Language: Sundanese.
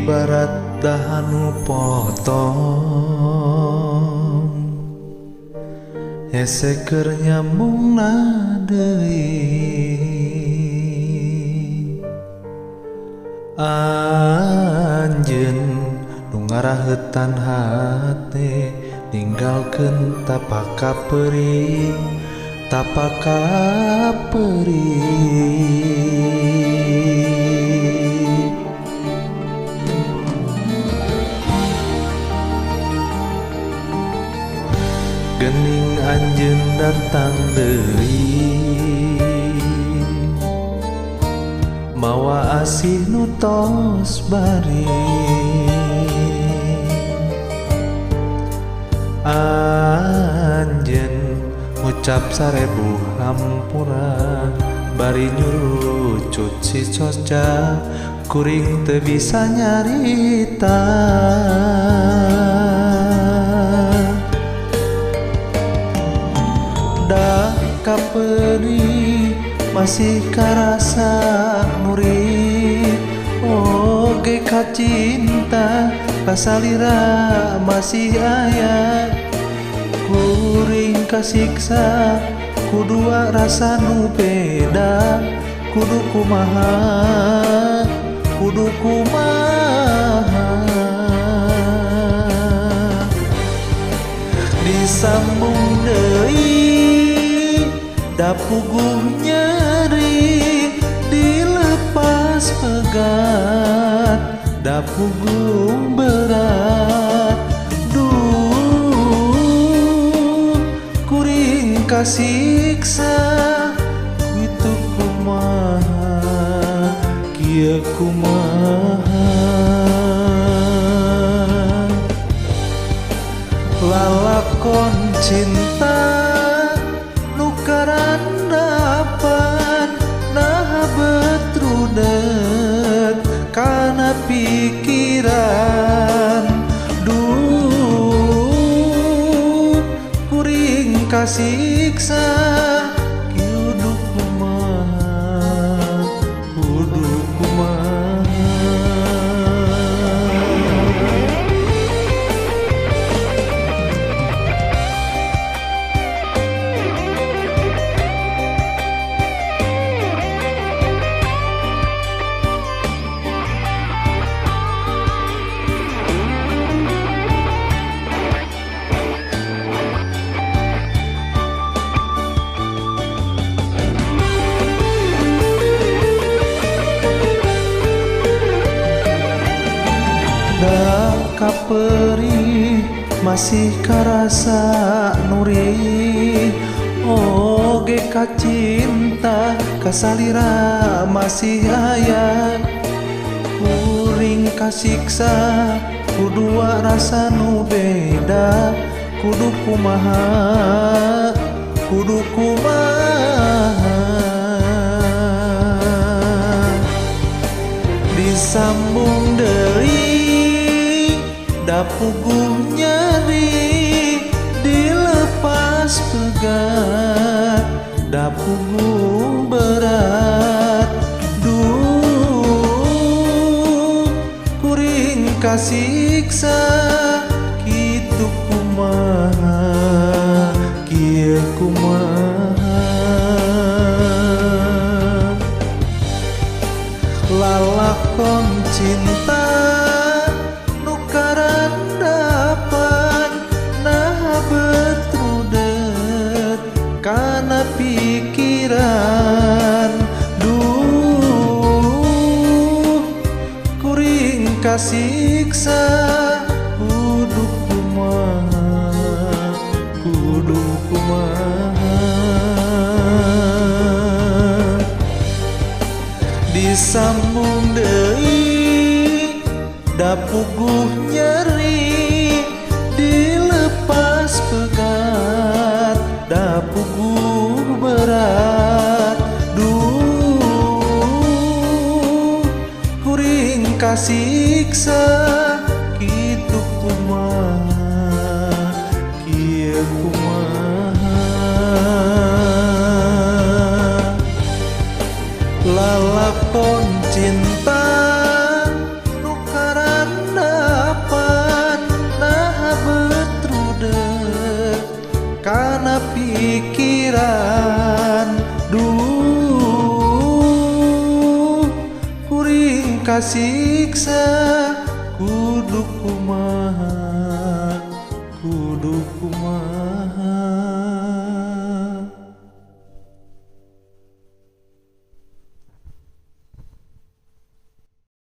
Ibarat dahanu potong hese keur nyambungna deui. Anjeun nu ngaraheutan hate ninggalkeun tapak kapeurih, tapak kapeurih. Gening anjeun datang deui mawa asih nu tos bari. Anjeun ngucap sarebu hampura bari nyurucut si coca kuring teu bisa nyarita. Da kapeurih masih karasa nuri, oge kacinta kasalira masih aya. Kuring kasiksa ku dua rasa nu beda, kudu kumaha, kudu kumaha. Disambung deui da puguh nyeri, dilepas pegat da puguh berat. Duh kuring kasiksa kitu kumaha, kieu kumaha. Lalakon cinta nu karandapan naha bet rudet kana pikiran. Duh kuring kasiksa kudu kumaha, kudu kumaha. Da kapeurih masih karasa nuri, oge kacinta kasalira masih aya. Kuring kasiksa ku dua rasa nu beda, kudu kumaha, kudu kumaha. Disambung deui da puguh nyeri, dilepas pegat da puguh berat. Duh kuring kasiksa kitu kumaha, kieu kumaha. Lalakon cinta nu karandapan naha bet rudet kana pikiran. Duh kuring kasiksa kudu kumaha, kudu kumaha. Disambung deui da puguh nyeri, dilepas pegat da puguh berat. Duh kuring kasiksa kitu kumaha, kieu kumaha. Lalakon cinta nu karandapan kasiksa, kudu kumaha, kudu kumaha.